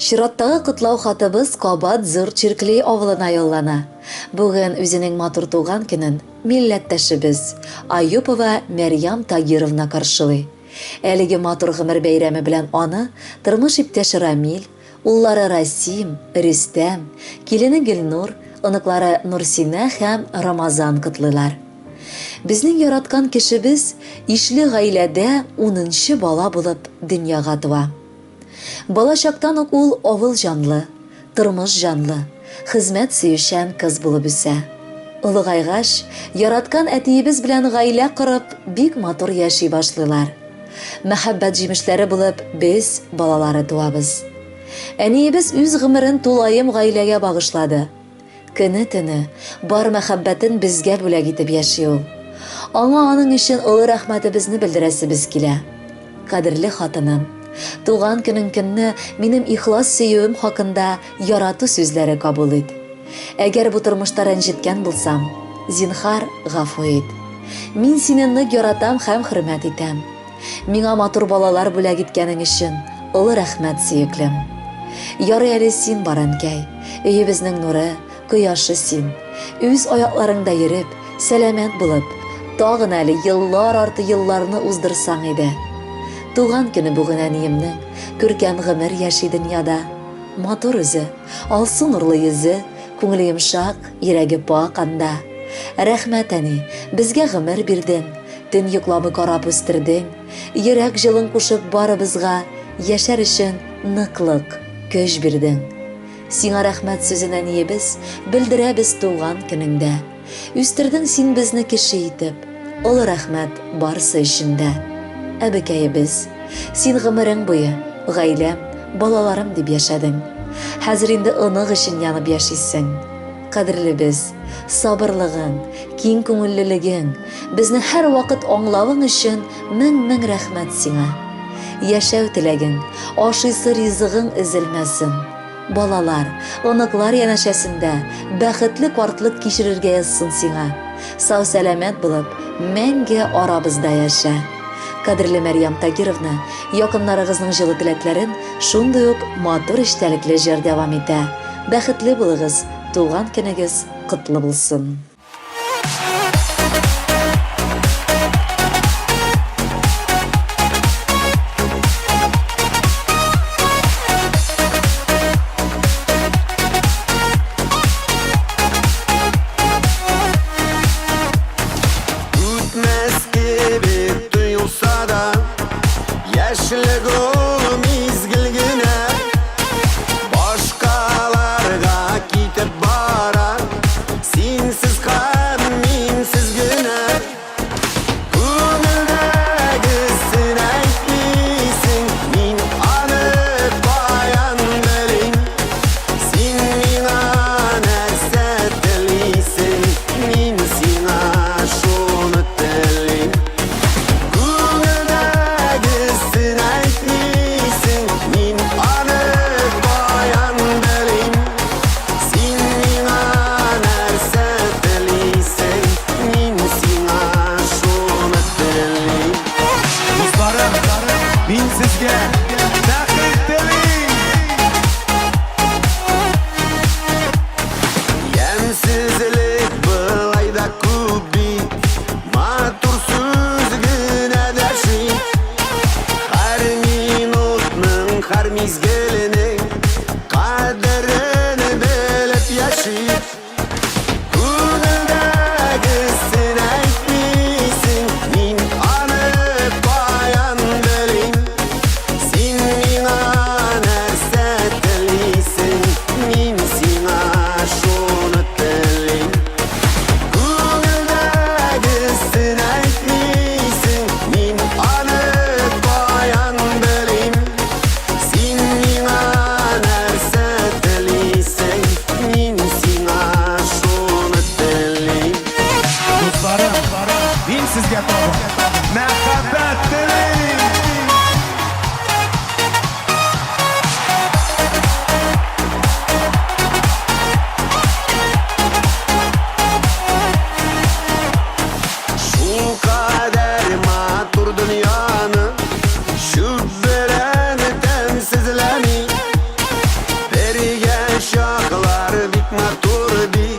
Чираттагы котлау хатыбыз кабат Зур Чирклей авылына юллана. Бүген үзенең матур туган көнен милләттәшебез Аюпова Мәрьям Тагировна каршылый. Әлеге матур гомер бәйрәме белән аны тормыш иптәше Рамил, уллары Расим, Рөстәм, килене Гөлнур, оныклары Нурсинә һәм Рамазан котлыйлар. Безнең яраткан кешебез ишле гаиләдә унынчы бала булып дөньяга туа. Бала чактан ук ул авыл җанлы, тормыш җанлы, хезмәт сөючән кыз булып үсә. Олыгайгач, яраткан әтиебез белән гаилә корып, бик матур яши башлыйлар. Мәхәббәт җимешләре булып без, балалары туабыз. Әниебез үз гомерен тулаем гаиләгә багышлады. Көне-төне бар мәхәббәтен безгә бүләк итеп яши ул. Аңа аның өчен олы рәхмәтебезне белдерәсебез килә. Кадерле хатыным, туган көнең көнне минем ихлас сөюем хакында ярату сүзләре кабул ит. Әгәр бу тормышта рәнҗеткән булсам, зинһар, гафу ит. Мин сине нык яратам һәм хөрмәт итәм. Миңа матур балалар бүләк иткәнең өчен олы рәхмәт, сөеклем. Ярый әле син бар, әнкәй. Өебезнең нуры, кояшы син. Үз аякларыңда йөреп, сәламәт булып, тагын әле еллар арты елларны уздырсаң иде. Туган көне бүген әниемнең, күркәм гомер яши дөньяда. Матур үзе, алсу нурлы йөзе, күңеле йомшак, йөрәге пакь анда. Рәхмәт, әни, безгә гомер бирдең, Төн йокламый карап үстердең, Йөрәк җылың кушып барыбызга Яшәр өчен ныклык, көч бирдең. Сиңа рәхмәт сүзен, әниебез, Белдерәбез туган көнеңдә. Үстердең син безне кеше итеп, Олы рәхмәт барсы өчен дә. Әбекәебез, син гомерең буе Гаиләм, балаларым дип яшәдең. Хәзер инде онык өчен янып яшисең. Кадерлебез, сабырлыгың, киң күңеллелегең, безне һәрвакыт аңлавың өчен мең-мең рәхмәт сиңа. Яшәү теләгең, ашыйсы ризыгың өзелмәсен. Балалар, оныклар янәшәсендә бәхетле картлык кичерергә язсын сиңа. Сау-сәламәт булып, мәңге арабызда яшә. Кадерле Мәрьям Тагировна, якыннарыгызның җылы теләкләрен шундый ук матур эчтәлекле җыр дәвам итә. Бәхетле булыгыз, туган көнегез котлы булсын! Үтмәс кебек тоелса да, Яшьлек ул мизгел генә. Башкаларга китеп бара, Синсез һәм минсез генә. Күңелдәгесен әйтмисең, Мин аны каян белим? Син миңа нәрсә телисең, Мин сиңа шуны телим. Күңелдәгесен әйтмисең, Мин аны каян белим? Син миңа нәрсә телисең, Мин сиңа шуны телим. Дусларым, мин сезгә бәхет телим! Ямьсезлек болай да күп бит, Матур сүз генә дәшми. Һәр минутның, һәр мизгеленең Кадерен белеп яши. Күңелдәгесен әйтмисең, Мин аны каян белим? Син миңа нәрсә телисең, Мин сиңа шуны телим. Күңелдәгесен әйтмисең, Мин аны каян белим? Син миңа нәрсә телисең, Мин сиңа Бик матур бит.